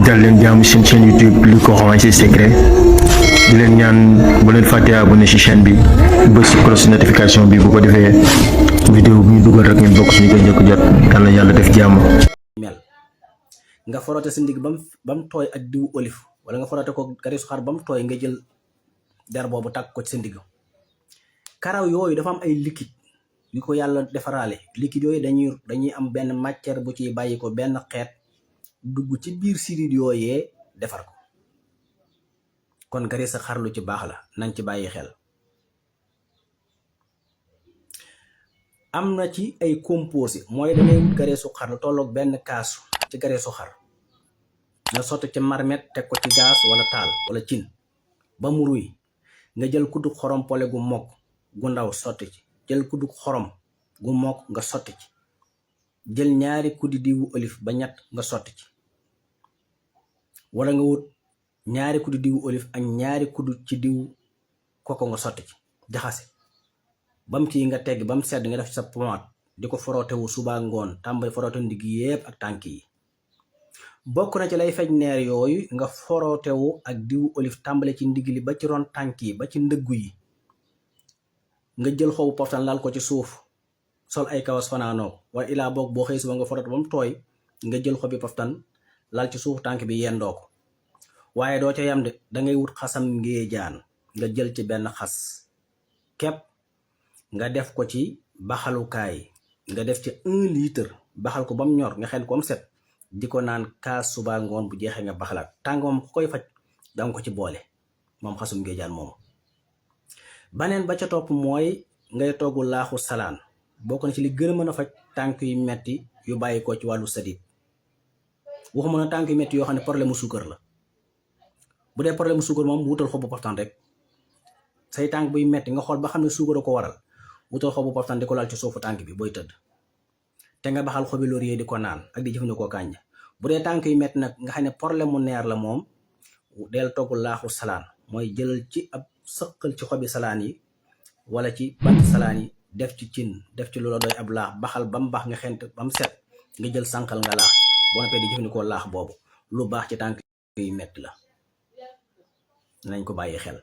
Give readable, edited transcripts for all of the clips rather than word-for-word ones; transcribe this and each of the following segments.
dal leen jàmm seen chaîne YouTube li ko xamante secret di leen ñaan bu leen fàtte abonné ci chaîne bi bës ci cloche notification bi bu ko defee vidéo bu ñu dugal rek ngeen bokk suñu ko njëkk jot yàlla yàlla def jàmm. mel nga forote sa ndig bam tooy ak diw olive wala nga forote ko garisu xar bam tooy nga jël der boobu tàgg ko ci sa ndig. karaw yooyu dafa am ay liquide yu ko yàlla defaraale liquide yooyu dañuy am benn matière bu ciy bàyyi ko benn xeet dugg ci biir sidit yooyee defar ko. kon garis sa xar lu ci baax la nañ ci bàyyi xel. am na ci ay composé mooy dangay wut gareesu xar lu tolloog benn kaasu ci gareesu xar nga sotti ci marmet teg ko ci gaz wala taal wala cin ba mu ruy nga jël kuddu xorom pole gu mokk gu ndaw sotti ci jël kuddu xorom gu mokk nga sotti ci jël ñaari kuddi diwu olive ba ñett nga sotti ci wala nga wut ñaari kuddu diwu olive ak ñaari kuddu ci diw koko nga sotti ci jaxase bam ci nga tegg bam sedd nga def ci sa pomade di ko forotewu suba ngoon tàmbali forote ndigg yépp ak tànk yi. bokk na ci lay fej neer yooyu nga forotewu ak diwu olive tàmbale ci ndigg li ba ci ron tànk yi ba ci ndëggu yi nga jël xobu poftan lal ko ci suuf sol ay kawas fanaanoo wala ilaa boog boo xëy suba nga forote bam tooy nga jël xobi poftan lal ci suuf tànk bi yendoo ko. waaye doo ca yam de dangay wut xasam ngéejaan nga jël ci benn xas kepp nga def ko ci baxalukaay nga def ci 1 litre baxal ko bam ñor nga xen ko am set di ko naan kaas suba ngoon bu jeexee nga baxalaat tàng moom ku koy faj danga ko ci boole moom xasum ngéejaan moomu. baneen ba ca topp mooy ngay togg laaxu salaan bokk na ci li gën a mën a faj tànk yu metti yu bàyyi ko ci wàllu sadit. waxuma na tànk yu metti yoo xam ne problème mu suukar la. bu dee problème mu suukar moom wutal xobu poftan rek say tànk buy metti nga xool ba xam ne suukar a ko waral wutal xobu poftan di ko laal ci suufu tànk bi booy tëdd te nga baxal xobi laurier di ko naan ak di jëfandikoo kànja. bu dee tànk yu metti nag nga xam ne problème mu neer la moom del togg laaxu salaan mooy jëlal ci ab sëqal ci xobi salaan yi wala ci bant salaan yi def ci cin def ci loola doy ab laax baxal ba mu baax nga xent ba mu set nga jël sànqal nga laax boo noppee di jëfandikoo laax boobu lu baax ci tànk yu metti la. nañ ko bàyyi xel.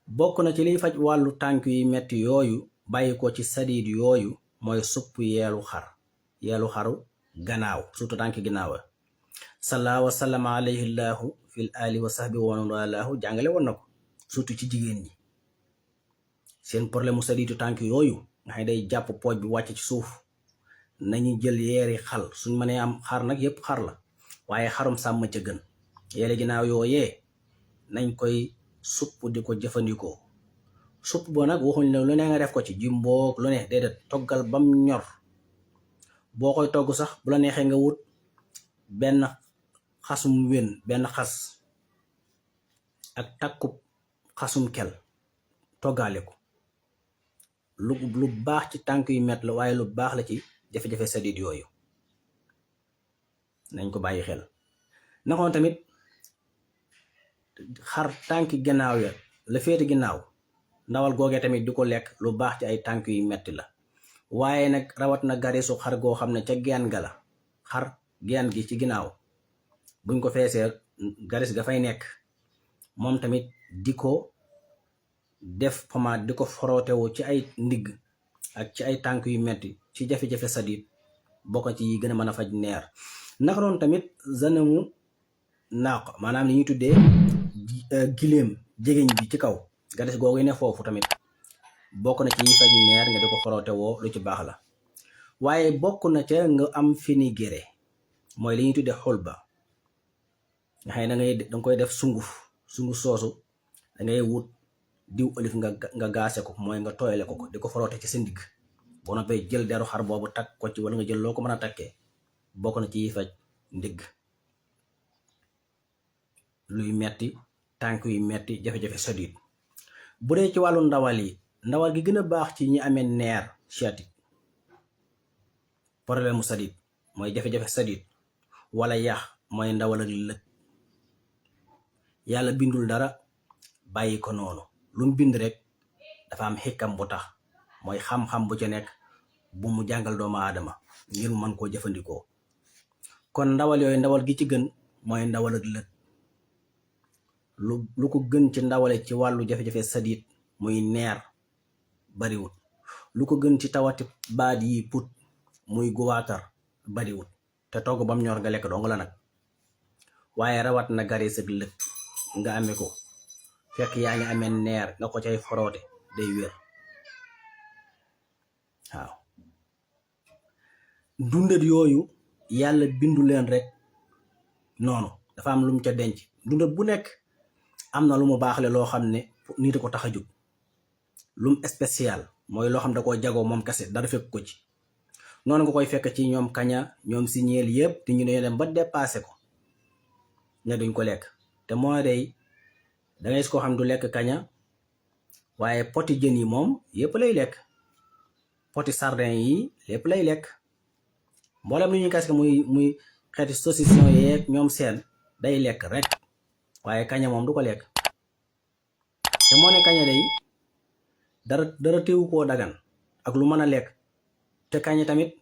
bokk na ci liy faj wàllu tànk yi metti yooyu bàyyi ko ci sadiid yooyu mooy supp yeelu xaru gannaaw surtout tànk ginnaaw. sallallaahu wa sallama alayhi llaahu fil ali wa sahbi wa man walaahu jàngale woon na ko surtout ci jigéen ñi seen problème mu sadiitu tànk yooyu nga xam ne day jàpp pooj bi wàcc ci suuf nañu jël yeeri xal suñ mënee am xar nag yépp xar la waaye xarum sàmm ca gën. yeele ginnaaw yooyee nañ koy supp di ko jëfandikoo supp boo nag waxuñ ne lu ne nga def ko ci jimboog lu ne déedéet toggal bam ñor boo koy togg sax bu la neexee nga wut benn xasum wén benn xas ak takkub xasum kel toggaale ko lu baax ci tànk yu met la waaye lu baax la ci jafe-jafe sadid yooyu nañ ko bàyyi xel. naxoon tamit xar tànki ginnaaw ya la féete ginnaaw ndawal googee tamit di ko lekk lu baax ci ay tànk yu metti la. waaye nag rawat na garisu xar goo xam ne ca geen ga la xar geen gi ci ginnaaw buñ ko feesee garis ga fay nekk moom tamit di ko def pomade di ko forootewu ci ay ndigg ak ci ay tànk yu metti ci jafe-jafe sadit bokk ci yi gën a mën a faj neer. naka noonu tamit zanamu naaq maanaam li ñuy tuddee giléem jegeñ bi ci kaw garis googu ne foofu tamit bokk na ci yi faj neer nga di ko foroote woo lu ci baax la. waaye bokk na ca nga am fenugrec mooy li ñuy tuddee xulba nga xam ne danga koy def sunguf soosu dangay wut diw olive nga gaase ko mooy nga tooyale ko di ko foroote ci sa ndigg boo noppee jël deru xar boobu takk ko ci wala nga jël loo ko mën a takkee bokk na ci yi faj ndigg luy metti tànk yu metti jafe-jafe sadid. bu dee ci wàllu ndawal yi ndawal gi gën a baax ci ñi amee neer sciatique problème mu sadid mooy jafe-jafe sadid wala yax mooy ndawal ak lëg. yàlla bindul dara bàyyi ko noonu lu mu bind rek dafa am xikam bu tax mooy xam-xam bu ca nekk bu mu jàngal doomu aadama ngir mu mën koo jëfandikoo. kon ndawal yooyu ndawal gi ci gën mooy ndawal ak lëg. lu ko gën ci ndawale ci wàllu jafe-jafe sadiit muy neer bariwut. lu ko gën ci tawati baat yi put muy guwaatar bariwut, te togg bam ñor nga lekk dong la nag. waaye rawat na garees ak lëg nga amee ko fekk yaa ngi amee neer nga ko cay foroote day wér. waaw dundat yooyu yàlla bindu leen rek noonu, dafa am lu mu ca denc. dundat bu nekk am na lu mu baaxle loo xam ne nit a ko tax a jóg, lum spécial mooy loo xam da koo jagoo moom kese dara fekk ko ci. noonu nga koy fekk ci ñoom kaña ñoom siñeel yëpp te ñu ne dem ba dépassé ko ne duñ ko lekk. te moo day dangay gis koo xam du lekk kaña waaye poti jën yi moom yëpp lay lekk, poti sardin yi lépp lay lekk. mboolem lu ñuy kaske muy xeeti saucisson yeeg ñoom seen day lekk rek, waaye kaña moom du ko lekk. te moo ne kaña day dara teewu koo dagan ak lu mën a lekk. te kaña tamit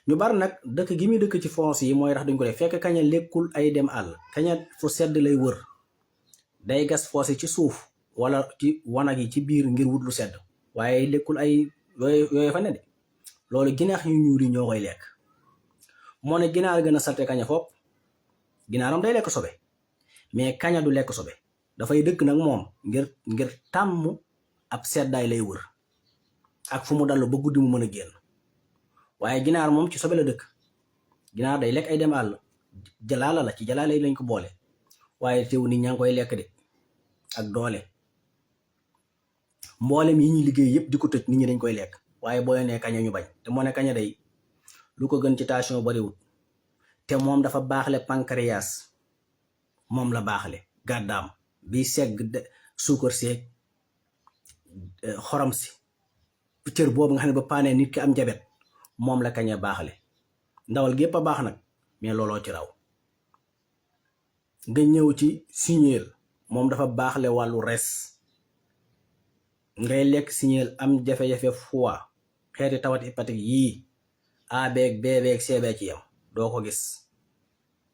ñu bari nag dëkk gi muy dëkk ci foos yi mooy tax duñ ko def. fekk kaña lekkul ay dem àll, kaña fu sedd lay wër, day gas foos yi ci suuf wala ci wanag yi ci biir ngir wut lu sedd, waaye lekkul ay yooyu fa ne de. loolu ginaax yu ñuul yi ñoo koy lekk. moo ne ginaar gën a salte kaña fopp. ginaaram day lekk sobe mais kaña du lekk sobe, dafay dëkk nag moom ngir tàmm ab seddaay lay wër ak fu mu dallu ba guddi mu mën a génn. waaye ginaar moom ci sobe la dëkk. ginaar day lekk ay dem àll, jalaala la ci jalaala yi lañ ko boole, waaye teewu nit ñaa ngi koy lekk de ak doole. mboolem yi ñuy liggéey yëpp di ko tëj nit ñi dañ koy lekk, waaye boo nee kaña ñu bañ. te moo ne kaña day lu ko gën ci tension bariwut, te moom dafa baaxle pancréas, moom la baaxle gàddaam bi segg suukar seeg xorom si cër boobu nga xam ne ba paanee nit ki am jabet, moom la kaña baaxle. ndawal gépp a baax nag mais looloo ci raw. nga ñëw ci siñeel, moom dafa baaxle wàllu res. ngay lekk siñeel am jafe-jafe foie, xeeti tawat hépatique yii A beeg B beeg C beeg ci yam doo ko gis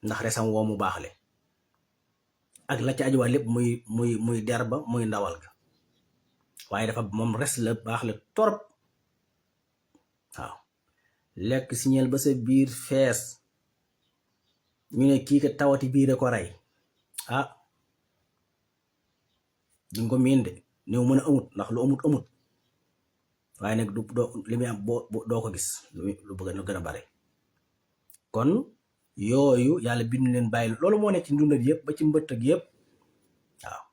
ndax resam woo mu baaxle ak la ci ajuwaat lépp muy der ba muy ndawal ga. waaye dafa moom res la baaxle torop. waaw lekk siñeel ba sa biir fees ñu ne kii ka tawati biir a ko rey, duñ ko miin de néew mën a amut ndax lu amut waaye nag li muy am doo ko gis lu bëgg na gën a bare. kon yooyu yàlla bindu leen bàyyi loolu moo nekk ci ndundat yëpp ba ci mbëtt ak yëpp. waaw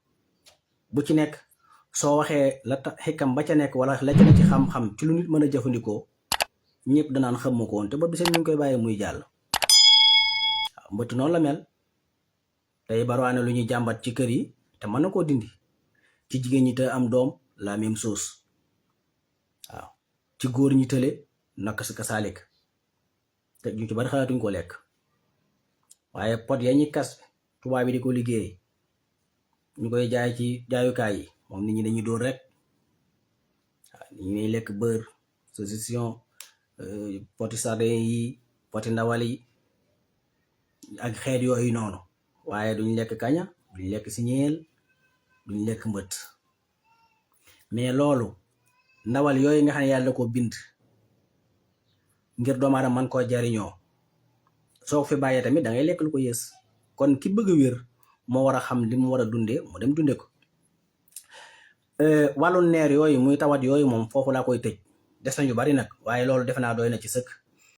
bu ci nekk soo waxee la tax xikam ba ca nekk wala la ca nekk ci xam-xam ci lu nit mën a jëfandikoo ñëpp danaan xam ma ko woon te ba biseen ñu ngi koy bàyyi muy jàll. waaw mbëtt noonu la mel, tey barwaane lu ñuy jàmbat ci kër yi te mën na koo dindi. ci jigéen ñi te am doom la même chose. waaw ci góor ñi tële naka si kasaalik te ñu ci bari xalaatuñ ko lekk. waaye pot ya ñuy kas tubaab bi di ko liggéey ñu koy jaay ci jaayukaay yi moom nit ñi dañuy dóor rek. waaw nit ñi dañuy lekk beurre saucisson poti sardin yi poti ndawal yi ak xeet yooyu noonu, waaye duñ lekk kaña duñ lekk siñeel duñ lekk mbët. mais loolu ndawal yooyu nga xam ne yàlla ko bind ngir doomu aadama man koo jariñoo, soo fi bàyyee tamit da ngay lekk lu ko yées. kon ki bëgg a wér moo war a xam li mu war a dundee mu dem dunde ko. wàllu neer yooyu muy tawat yooyu moom foofu laa koy tëj, des na ñu bari nag waaye loolu defe naa doy na ci sëkk.